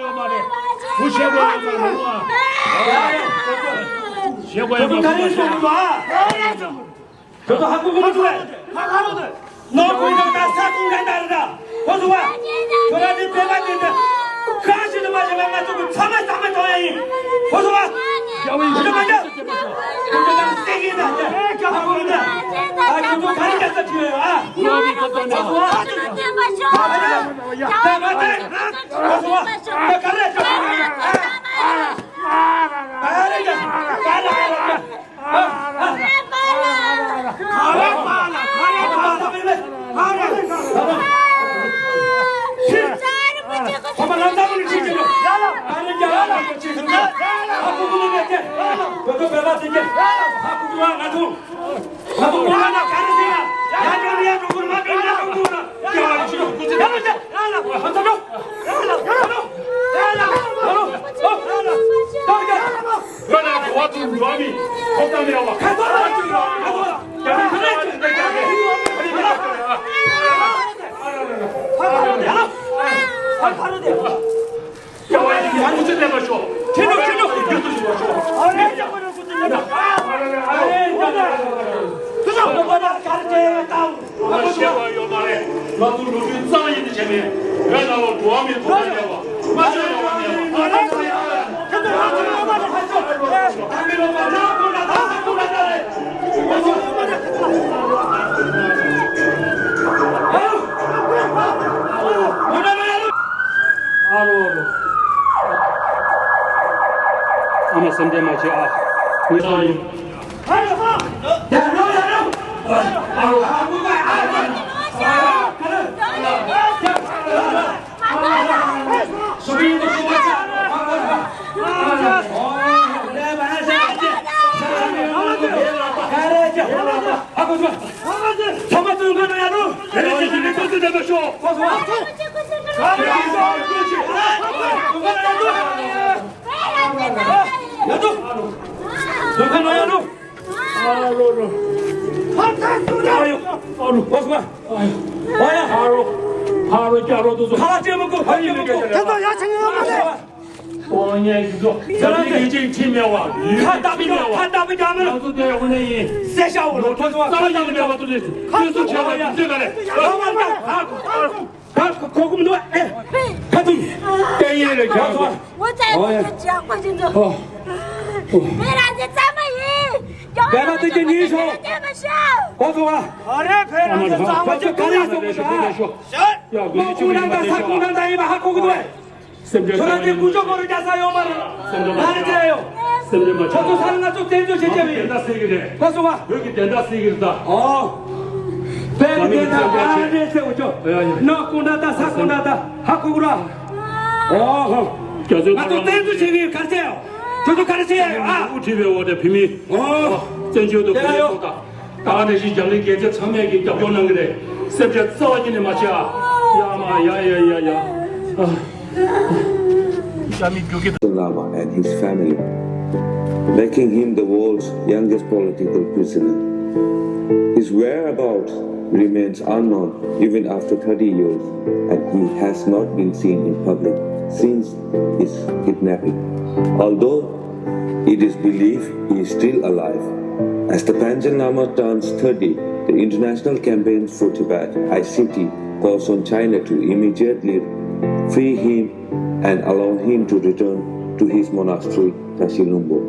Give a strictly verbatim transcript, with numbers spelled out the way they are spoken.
དགོས་ཡོད་མ་རེད། བུ་བཤད་དགོས་ཡོད་མ་རེད། བཤད་དགོས་ཡོད་མ་རེད། ཁྱོད་ཚོ་ཧ་གོ་གི་མ་འདུག་གས། ནོར་ཁུངས་དང་ས་ཁོངས་ག་འདྲ་རེད། ད་གོ་སོང་བ། ཁྱོད་རང་ཚོའི་བོད་པ་དེ་འདྲ་གང་ཞིག་ནས་མ་བྱས་ན་ང་ཚོ་གི་ཚང་མ་ཚང་མ་གཏོང་ཡ་ཡིན། གོ་སོང་བ། ཡ་བའི་ཡིན་ན་མ་རྒྱབ། ཁྱོད་ཚོ་ནང་སེ་གི་ན་ད་ཁ་ཁོ་ན་ཨ་ཁྱོད་ཚོ་ག་རེ་རྒྱབ་ས་ཁྱོད་ཨ། ཡ་བའི་ཁ་ཏོ་ན་ད་མ་ད་གོ་སོང་བ། ད་ག་རེ་རྒྱབ་ཨ། ག་རེ་རྒྱབ་ག་རེ་རྒྱབ། ང་ཤེས་པ་ཡོད་མ་རེད། ང་ཚོ་ལོ་རྒྱུས་རྩ་བ་ཉིད་ནས་བྱས་ནས་བོད་ནང་ལ་འགྲོ་བ་མིའི་ཐོབ་ཐང་ཡོད་པ་མ་ཤེས་ཡོད་མ་རེད། སེམས་ཁྲལ་མ་བྱེད་ཨ། ངེས་སོང་ཡིན། ད་ཁོ་ཁོ་ཀུམ་འདུག་ཨེ། ཁ་ཐུག་ཏན་ཡིན་རེད་ཁྱོད་ཚོ། ཨོ་ཡ། ཨོ་ཡ། བེ་ར་ཟེ་གཙང་མ་ཡིན། བེ་ར་ཟེ་གཉིས་ཤོག་ཁོ་ཚོ་བ། ཨ་རེ་བེ་ར་ཟེ་གཙང་མ་ཁྱོད་ག་ལ་སོང་གི་ཤོག་ཡ་གུ་ལི་ཆུ་མི་མ་དེ་ཤོག་ཡ་གུ་ལི་ཆུ་མི་མ་དེ་ཤོག་སེམས་ཁྲལ་ཁྱོད་རང་ཚོའི་ཀུ་ཅོ་སྐོར་རྒྱག་ས་ཡོད་མ་རེད། སེམས་ཁྲལ་མ་ང་རེ་བྱས་ཡོད། སེམས་ཁྲལ་མ་ཁྱོད་ཚོ་ས་ང་ཚོ་བཙན་འཛུལ་བྱེད་ཀྱི་ཡིན། དེ་འདྲ་ཟེར་གི་རེད། ཁ་སོ་བ། བོད་ཀྱི་དེ་འདྲ་ཟེར་གི་རེད་ད། ཨོ། བོད་ཀྱི་དེ་འདྲ་ང་རེ་བྱས་ཡོད་ཅོ། ཡ་ཡ། ནག་ཀུན་ད་ད་ས་ཀུན་ད་ད་ཧ་གོ་གི་ར། ཨོ་ཧོ། རྒྱ་མཚོའི་ང་ཚོ་བཙན་འཛུལ་བྱེད་ཀྱི་ཡིན། ག་རེ་བྱས་ཡོད། ཁྱོད་ཚོ་ག་རེ་བྱས་ཡོད་ཨ། དབུ་ཁྲིད་པའི་འོག་ནས་བོད་མི། ཨོ། བཙན་བྱོལ་དུ་ཁ་ལས་ཐོག་ད། ད་ནས་བཞིན་རྒྱ་མི་རྒྱལ་ཁབ་ཚང་མས་ཀྱི་རྒྱབ་སྐྱོར་གནང་གི་རེད། སེམས་ཁྲལ་རྩ་བ་ཉིད་ནས་མ་བྱེད་ཨ། ཡ་མ་ཡ་ཡ་ཡ་ཡ། ཨ། རྒྱ་མི་རྒྱུག་གི་འདུག Lama and his family, making him the world's youngest political prisoner. His whereabouts remains unknown even after thirty years, and he has not been seen in public since his kidnapping. Although it is believed he is still alive. As the Panchen Lama turns thirty, the International Campaign for Tibet, I C T, calls on China to immediately free him and allow him to return to his monastery, Tashi Lhunpo.